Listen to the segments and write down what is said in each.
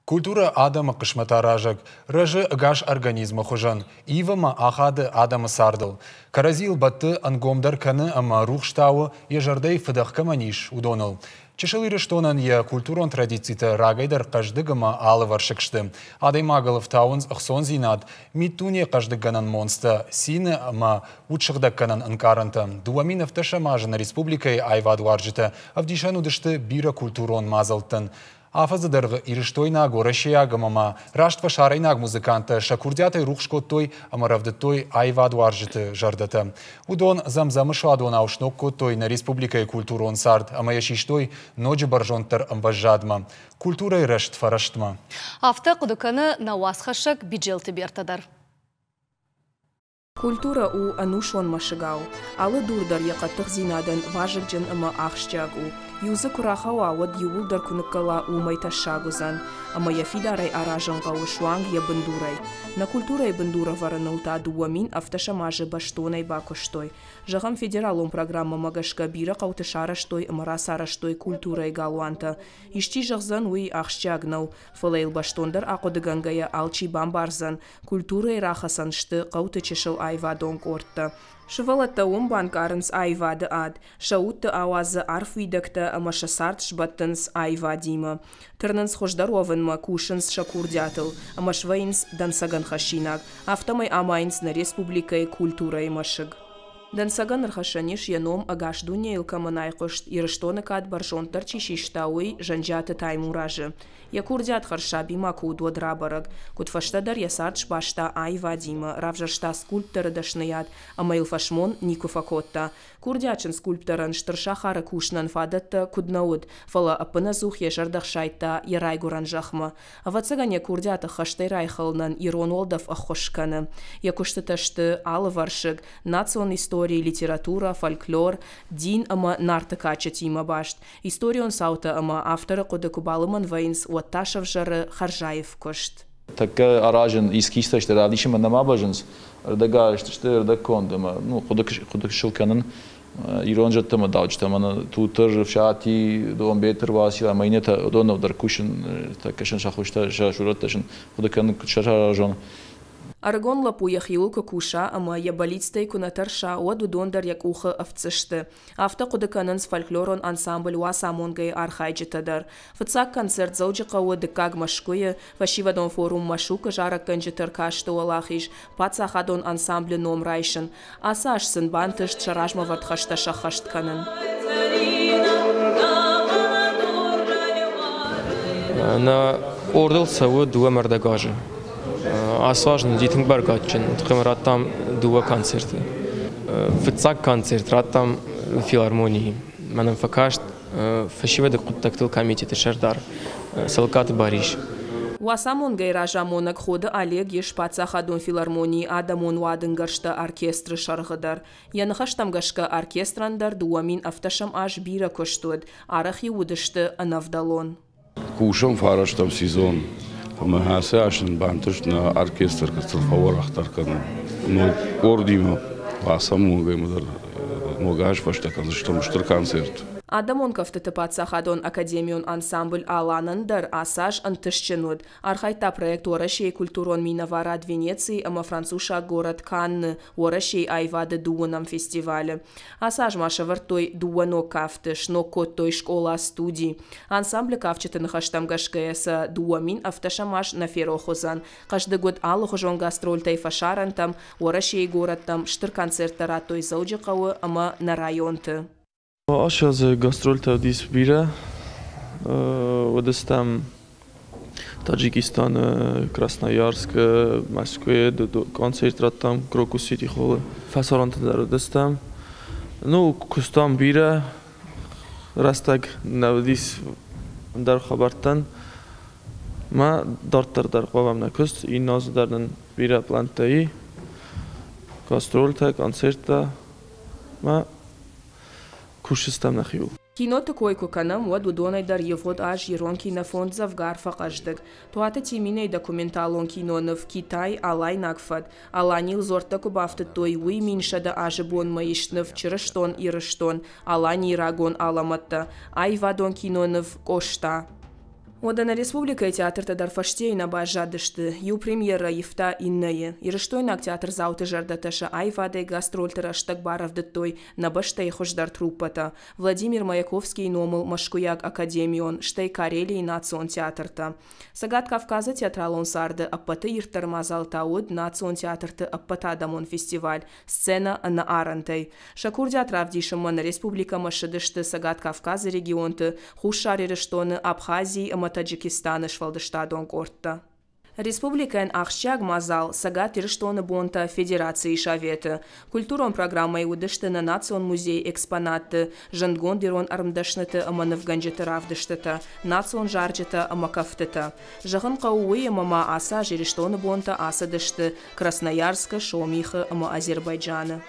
Культурӕ адӕмы хъысмӕтаразӕг, рӕзы ӕгас организмы хуызӕн, ивы ӕмӕ ахады адӕмы цардыл. Кӕрӕдзийыл бӕтты, ӕнгомдӕр кӕны ӕмӕ рухс тауы, йӕ зӕрдӕйы фыдӕх кӕмӕн ис, уыдоныл. Чысыл Ирыстонӕн йӕ культурон традицитӕ рагӕй дӕр хъӕздыг ӕмӕ алывӕрсыг сты. Адӕймагыл ӕфтауынц ӕхцондзинад, миддуне хъӕздыггӕнӕн монцтӕ, цины ӕмӕ удсыгъдӕггӕнӕн ӕнкъарӕнтӕ. 2017 азы нӕ республикӕйы аивадуарзджытӕ ӕвдисӕн уыдысты бирӕ культурон мадзӕлттӕн. Афӕдзы дӕргъы ирыстойнаг, уӕрӕсейаг ӕмӕ ма раст фӕсарӕйнаг музыканттӕ сӕ курдиатӕй рухс кодтой ӕмӕ рӕвдыдтой аивадуарзджыты зӕрдӕтӕ. Уыдон Дзӕмдзӕмы суадонау сног кодтой нӕ республикӕйы культурон цард ӕмӕ йӕ систой ноджы бӕрзонддӕр ӕмвӕзадмӕ, культурӕйы рӕзт фӕрӕстмӕ. Афтӕ хъуыды кӕны нӕ уацхӕссӕг Биджелты Бертӕ дӕр. Культурӕ у ӕнусон мӕсыгау. Алы дур дӕр йӕ хъӕддыхдзинадӕн вазыгджын ӕмӕ ахсджиаг у. Иу дзы куы рахауа, уӕд иууылдӕр куы ныккӕла, уымӕй тӕссаг уыдзӕн. Ӕмӕ йӕ фидарӕй аразын хъӕуы суанг йӕ бындурӕй. Нӕ культурӕйы бындур ӕвӕрыныл та 2017 азы бӕстонӕй бакуыстой. Зӕгъӕм, федералон программӕмӕ гӕсгӕ бирӕ хъӕуты сарӕзтой ӕмӕ рацарӕзтой культурӕйы галуантӕ. Исчи зӕгъдзӕн, уый ахсджиаг нӕу, фӕлӕ йыл бӕстондӕр ахъуыдыгӕнгӕйӕ алчи бамбардзӕн, культурӕйы рахӕцӕн сты хъӕуты чысыл аивадон къордтӕ. Сывӕллӕттӕ уым банкъарынц аивады ад, сӕ удты ауадзы арф уидӕгтӕ ӕмӕ сӕ цард сбӕттынц аивадимӕ. Тырнынц хуыздӕр уӕвынмӕ, кусынц сӕ курдиатыл ӕмӕ свӕййынц дӕнцӕгӕн хӕссинаг, афтӕмӕй амайынц нӕ республикӕйы культурӕйы мӕсыг. Дӕнцӕгӕн ӕрхӕссӕн ис йӕ ном ӕгас дунейыл кӕмӕн айхъуыст, Ирыстоны кад бӕрзонддӕр чи систа, уый, Зӕнджиаты Таймуразы. Йӕ курдиат хӕрзсабимӕ куы уыд, уӕд рабӕрӕг, куыд фӕстӕдӕр йӕ цард сбаста аивадимӕ, равзӕрста скульпторы дӕсныйад ӕмӕ йыл фӕсмон никуы фӕкодта. Курдиатджын скульпторӕн стыр сахары кусынӕн фадӕттӕ куыд нӕ уыд, фӕлӕ ӕппынӕдзух йӕ зӕрдӕ хсайдта йӕ райгуырӕн зӕхмӕ. Ӕвӕццӕгӕн йӕ курдиат ӕххӕстӕй райхӕлынӕн ирон уӕлдӕф ӕххуыс кӕны. Йӕ куыстытӕ сты алывӕрсыг, национ истори, литературӕ, фольклор, дин ӕмӕ нарты кадджытимӕ баст. Историон цаутӕ ӕмӕ авторы хъуыды куы балымӕн вӕййынц, уӕд та сӕвзӕры хӕрзаив куыст. Тӕккӕ аразын эскизтӕ сты, равдисынмӕ нӕма бӕззынц, ӕрдӕгарӕзт сты, ӕрдӕгконд ӕмӕ ну, хъуыды сыл кӕнын ирон зӕдтӕ ӕмӕ дауджытӕ мӕнӕ Тутыр, Фсати, Донбеттыр, Уацилла ӕмӕ иннӕтӕ уыдоныл дӕр кусын, тӕккӕ сын сӕ хуызтӕ, сӕ сурӕттӕ сын хъуыды кӕнын, куыд сӕ саразон. Ӕрыгон лӕппу йӕхиуыл куы куса ӕмӕ йӕ бӕллицтӕй куы нӕ тӕрса, уӕд уыдон дӕр йӕ къухы ӕфтдзысты. Афтӕ хъуыды кӕнынц фольклорон ансамбль Уацамонгӕ-йы архайджытӕ дӕр. Фыццаг концерт Дзӕуджыхъӕуы, дыккаг Мӕскуыйы, фӕсивӕдон форум Машук-ы зарӕггӕнджыты ӕркасты уӕлахиз, паддзахадон ансамблы ном райсын. Ацы аз сын бантыст сӕ размӕвӕрд хӕстӕ сӕххӕст кӕнын. Нӕ къордыл цӕуы дыууӕ мӕрдӕг азы. Ацы аз нын уыди тынг бӕркадджын, тыххӕй радтам дыууӕ концерты. Фыццаг концерт радтам филармонийы. Мӕнӕн фӕкаст фӕсивӕды хъуыддӕгтыл комитеты сӕрдар Цӕлыккаты Барис. Уацамонгӕйы разамонӕг Ходы Олег ис паддзахадон филармонийы адӕмон уадынгӕрзты оркестры сӕргъы дӕр. Йӕ ныхӕстӕм гӕсгӕ оркестрӕн дӕр 2017 аз бирӕ куыст уыд, арӕх-иу уыдысты ӕнӕвдӕлон. Кусӕм фарӕстӕм сезон, ӕмӕ ацы аз нын бантыст нӕ оркестр гыццыл фӕуӕрӕхдӕр кӕнын. Ног къордимӕ бацамонгӕимӕ дӕр ног аз фӕстӕ кӕндзыстӕм стыр концерт. Адӕмон кӕфтыты паддзахадон академион ансамбль «Алан-ӕн» дӕр ацы аз ӕнтыстджын уыд. Архайдта проект Уӕрӕсейы культурон минӕварад Венецийы ӕмӕ францусаг горӕт Канны Уӕрӕсейы аивады дыууынӕм фестивалы. Ацы аз ма сӕвӕрдтой дыууӕ ног кафты, сног кодтой скъола-студи. Ансамблы кафджыты ныхӕстӕм гӕсгӕ сӕ 2017 аз нӕ ферох уыдзӕн. Хъӕздыг уыд алыхуызон гастрольтӕй фӕсарӕнтӕм, Уӕрӕсейы горӕттӕм, стыр концерттӕ радтой Дзӕуджыхъӕуы ӕмӕ нӕ районты. Ацы азы гастрольтӕ уыдис бирӕ. Уыдыстӕм Таджикистаны, Красноярскы, Мӕскуыйы концерт радтам Крокус Сити Холлы. Фӕсарӕнты дӕр уыдыстӕм. Ну, куыстам бирӕ, рӕстӕг нӕ уыдис ӕндӕр хабӕрттӕн. Мӕ дарддӕр дӕр хъавӕм нӕ куыст, иннӕ азы дӕр нын бирӕ плӕнттӕ и. Гастрольтӕ, концерттӕ. Мӕ кусдзыстӕм нӕхиуыл. Киноты кой куы кӕнӕм, уӕд уыдонӕй дӕр ивгъуыд аз ирон кинофонд дзӕвгар фӕхъӕздыг. Туаты Тиминӕйы документалон киноныв «Китай. Алайнаг фӕд. Аланийыл дзуӕрттӕ куы бафтыдтой, уый 1100 азы бонмӕ ист ныв «Чырыстон Ирыстон. Аланийы рагон алӕмӕттӕ». Аивадон киноныв «Къоста». Уӕдӕ нӕ республикӕйы театртӕ дӕр фӕстейы нӕ баззадысты, иу премьерӕ ивта иннӕйы. Ирыстойнаг театрдзауты зӕрдӕтӕ сӕ аивадӕй гастрольты рӕстӕг барӕвдыдтой нӕ бӕстӕйы хуыздӕр труппӕтӕ, Владимир Маяковскийы номыл Мӕскуыйаг академион, стӕй Карелийы национ театртӕ. Цӕгат Кавказы театралон царды ӕппӕты ирддӕр мадзал та уыд национ театрты ӕппӕтадӕмон фестиваль «Сценӕ ӕнӕарӕнтӕй». Сӕ курдиат равдисынмӕ нӕ республикӕмӕ ссыдысты Цӕгат Кавказы регионты, Хуссар Ирыстоны, Абхазийы ӕмӕ Таджикистаны сфӕлдыстадон къордтӕ. Республикӕйӕн ахсджиаг мадзал Цӕгат Ирыстоны бонтӕ Федерацийы Советы. Культурон программӕйы уыдысты нӕ Национ музейы экспонатты, зындгонд ирон ӕрмдӕсныты ӕмӕ нывгӕнджыты равдыстытӕ, национ зарджытӕ ӕмӕ кӕфтытӕ. Зӕгъын хъӕуы уый, ӕмӕ ма ацы аз Ирыстоны бонтӕ ацыдысты Красноярскы, Сомихы ӕмӕ Азербайджаны.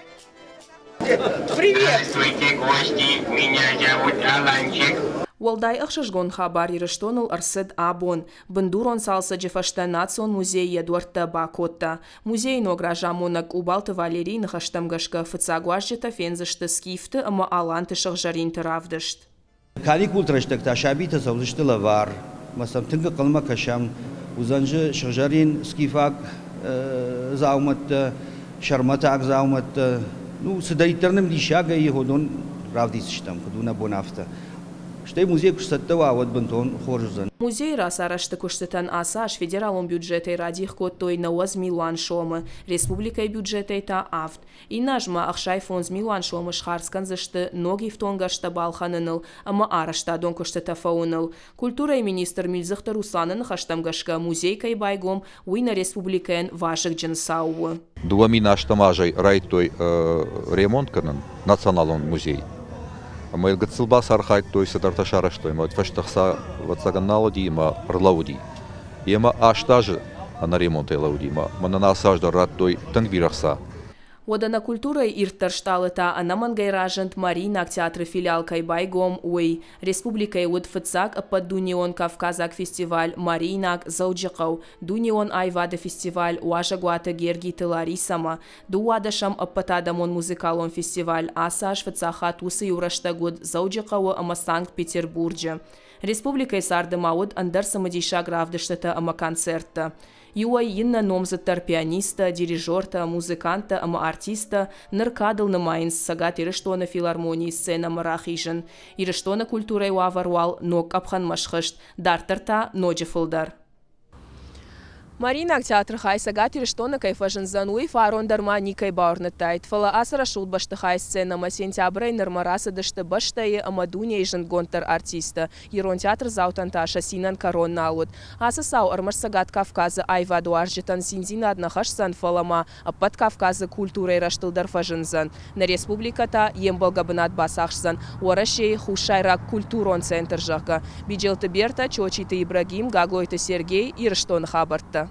Привет! Здравствуйте, гости! Меня зовут Аланчик. Уӕлдай ӕхсызгон хабар Ирыстоныл ӕрцыд абон. Бындурон цалцӕджы фӕстӕ Национ музей йӕ дуӕрттӕ бакодта. Музейы ног разамонӕг Къубалты Валерийы ныхӕстӕм гӕсгӕ фыццаг уазджытӕ фендзысты скифты ӕмӕ аланты сыгъзӕринты равдыст. Каникулты рӕстӕг та сабитӕ цӕудзысты лӕвар, ӕмӕ сӕм тынг ӕнхъӕлмӕ кӕсӕм. Уыдзӕн дзы сыгъзӕрин скифаг дзаумӕттӕ, сӕрмӕтаг дзаумӕттӕ. Ну, цыдӕриддӕр нын диссагӕй уыдон равдисдзыстӕм, куыд у нӕ бон, афтӕ. Стӕй музей куы сцӕттӕ уа, уӕд бынтон хорз уыдзӕн. Музейы рацарӕзты куыстытӕн ацы аз федералон бюджетӕй радих кодтой 90 милуан сомы, республикӕйы бюджетӕй та авд. Иннӕ аз ма 65 милуан сомы схардз кӕндзысты ног ифтонггӕрзтӕ балхӕныныл ӕмӕ арӕзтадон куыстытӕ фӕуыныл. Культурӕйы министр Милдзыхты Русланы ныхӕстӕм гӕсгӕ, музей кӕй байгом, уый нӕ республикӕйӕн вазыгджын цау у. 2008 азӕй райдыдтой ремонт кӕнын националон музей. Ӕмӕ йыл гыццыл бацархайдтой, цыдӕртӕ сарӕзтой, ӕмӕ фӕстӕ хца, ӕвӕццӕгӕн, нал уыди ӕмӕ ӕрлӕууыди. Йемӕ 8 азы ӕнӕ ремонтӕй лӕууыди ӕмӕ мӕнӕн ацы аз дӕр радтой тынг бирӕ хца. Уӕдӕ нӕ культурӕйы ирддӕр стъалы та ӕнӕмӕнгӕй разынд Мариинаг театры филиал кӕй байгом, уый. Республикӕйы уыд фыццаг ӕппӕтдунеон кавказаг фестиваль Мариинаг Дзӕуджыхъӕу, дунеон аивады фестиваль Уазӕгуаты Гергиты Ларисӕмӕ, дыууадӕсӕм ӕппӕтадӕмон музыкалон фестиваль ацы аз фыццаг хатт уыцы иу рӕстӕг уыд Дзӕуджыхъӕуы ӕмӕ Санкт-Петербурджы. Республикӕйы царды ма уыд ӕндӕр цымыдисаг равдыстытӕ ӕмӕ концерттӕ. Иуӕй иннӕ номдзыддӕр пианисттӕ, дирижертӕ, музыканттӕ ӕмӕ артисттӕ ныр кадыл нымайынц Цӕгат Ирыстоны филармонийы сценӕмӕ рахизын. Ирыстоны культурӕйы уавӕр уал ног къӕпхӕнмӕ схызт, дарддӕр та ноджы фылдӕр. Мариинаг театры хай Цӕгат Ирыстоны кӕй фӕзындзӕн, уый фарон дӕр ма никӕй бауырныдтаид. Фӕлӕ ацы рӕсугъд бӕстыхайы сценӕмӕ сентябрӕй нырмӕ рацыдысты бӕстӕйы ӕмӕ дунейы зындгонддӕр артисттӕ. Ирон театрдзаутӕн та сӕ цинӕн кӕрон нал уыд. Ацы цау ӕрмӕст Цӕгат Кавказы аивадуарзджытӕн циндзинад нӕ хӕсдзӕн, фӕлӕ ма ӕппӕт Кавказы культурӕйы рӕзтыл дӕр фӕзындзӕн. Нӕ республикӕ та йе мбӕлгӕ бынат бацахсдзӕн Уӕрӕсейы Хуссайраг культурон центр, зӕгъгӕ. Биджелты Бертӕ, Чочиты Ибрагим, Гаглойты Сергей, Ирыстоны хабӕрттӕ.